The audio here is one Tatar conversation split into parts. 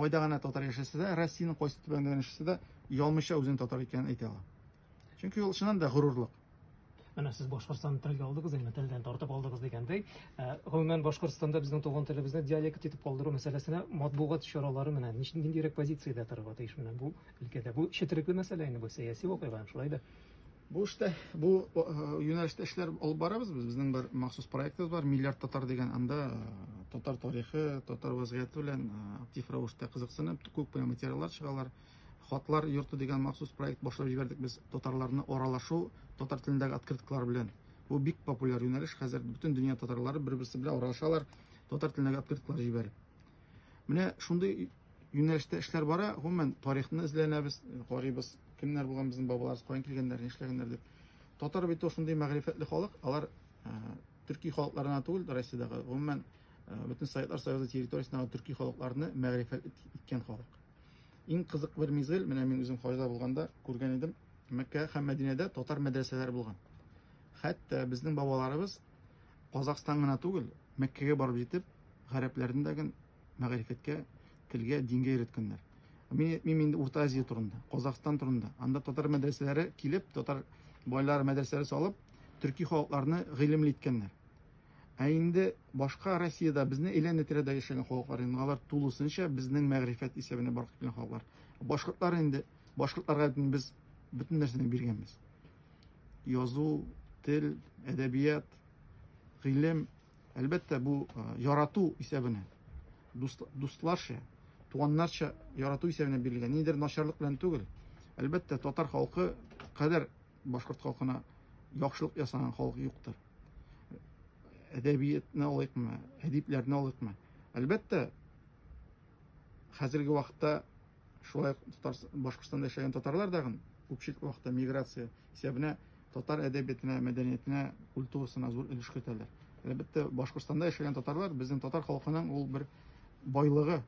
Кайда гына татар яшәсә дә, Россиянең кайсы төбәгендә генә яшәсә дә, оялмыйча үзенең татар икәнен әйтә ала. Чөнки ул чыннан да горурлык. Менә сез Башкортстанны телгә алдыгыз, инде телдән тартып алдыгыз дигәндәй. Гомумән, Башкортстанда безнең туган телебезне диалект итеп калдыру мәсьәләсенә матбугат чаралары менә ниндирәк позициядә торырга тиеш менә бу өлкәдә? Бу четерекле мәсьәлә инде, бу сәяси вакыйга, шулай да. Бу эштә, бу юнәлештә эшләр алып барабыз без. Безнең бер махсус проектыбыз бар, Миллиард татар дигән. Анда татар тарихы, татар вазгыяте белән актив рәвештә кызыксынып, күп кенә материаллар чыгалар. Хатлар йорты дигән махсус проект башлап җибәрдек без. Татарларны аралашу татар телендәге открыткалар белән. Бу бик популяр юнәлеш. Хәзер бөтен дөнья татарлары бер-берсе белән аралашалар, татар телендәге открыткалар җибәреп. Менә шундый юнәлештә эшләр бара. Гомумән, тарихны эзләнәбез, карыйбыз, кемнәр булган безнең бабаларыбыз, каян килгәннәр, нишләгәннәр дип. Татар бит ул шундый мәгърифәтле халык, алар төрки халыкларына түгел, Россиядәге, гомумән, бөтен Советлар Союзы территориясендәге төрки халыкларны мәгърифәтле иткән халык. Иң кызык бер мизгел, менә мин үзем хаҗда булганда күргән идем, Мәккә һәм Мәдинәдә татар мәдрәсәләре булган. Хәтта безнең бабаларыбыз Казахстан гына түгел, Мәккәгә барып җитеп, гарәпләрне дә мәгърифәткә, телгә, дингә өйрәткәннәр. Мин мин инде Урта Азия турында, Казахстан турында. Анда татар мәдрәсәләре килеп, татар байлары мәдрәсәләре салып, төрки халыкларны гыйлемле иткәннәр. Ә инде башка Россиядә безне әйләнә-тирәдә яшәгән халыклар инде алар тулысынча безнең мәгърифәт исәбенә барып килгән халыклар. Башкортлар инде, башкортларга без бөтен нәрсәне биргәнбез. Язу, тел, әдәбият, гыйлем, әлбәттә, бу ярату исәбенә, дусларча, туганнарча ярату исәбенә бирелгән. Ниндидер начарлык белән түгел. Әлбәттә, татар халкы кадәр башкорт халкына яхшылык ясаган халык юктыр. Әдәбиятны алыйкмы, әдипләрне алыйкмы? Әлбәттә, хәзерге вакытта шулай ук татар Башкортстанда яшәгән татарлар дагын күпчелек вакытта миграция исәбенә татар әдәбиятына, мәдәниятенә, культурасына зур өлеш кертәләр. Әлбәттә, Башкортстанда яшәгән татарлар безнең татар халкының ул бер байлыгы.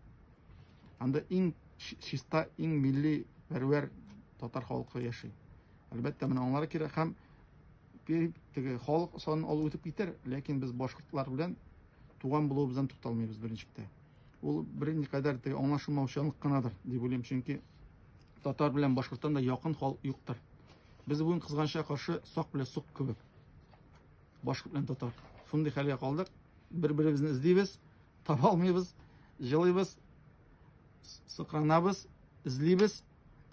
Анда иң чиста, иң милли пәрвәр татар халкы яши. Әлбәттә, моны аңларга кирәк һәм теге халык санын алу үтеп китәр, ләкин без башкортлар белән туган булуыбыздан тукталмыйбыз беренчектә. Ул берникадәр теге аңлашылмаучанлык кынадыр дип уйлыйм, чөнки татар белән башкорттан да якын халык юктыр. Без бүген кызганычка каршы сак белән сук кебек. Башкорт белән татар. Шундый хәлгә калдык. Бер-беребезне эзлибез, таба алмыйбыз, җылыйбыз, сыкранабыз, эзлибез,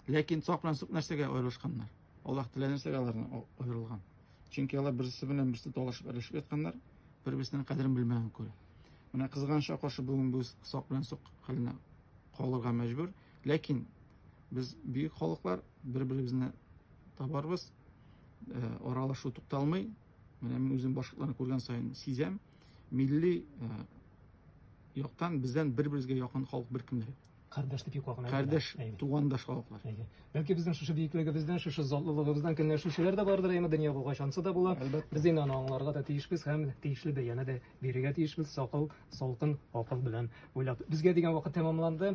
ләкин сак белән сук нәрсәгә аерылышканнар? Аллаһ Тәгалә нәрсәгә аларны аерылган? Чөнки алар берсе белән берсе талашып әрләшеп ятканнар, бер-берсенең кадерен белмәгән күрә. Менә кызганычка каршы бүген без сак белән сук хәленә калырга мәҗбүр. Ләкин без бөек халыклар, бер-беребезне табарбыз. Э, аралашу тукталмый. Менә мин үзем башкортларны күргән саен сизәм. Милли э, яктан бездән бер-беребезгә якын халык беркем дә юк. Кардәш дип юкка гына Кардәш, тугандаш халыклар. Әйе. Бәлки безнең шушы биеклегебездән, шушы затлылыгыбыздан көнләшүчеләр дә бардыр, әмма дөнья булгач ансы да була. Әлбәттә. Без инде аны аңларга да тиешбез һәм тиешле бәяне дә бирергә тиешбез, сакыл, салкын акыл белән уйлап. Безгә дигән вакыт тәмамланды.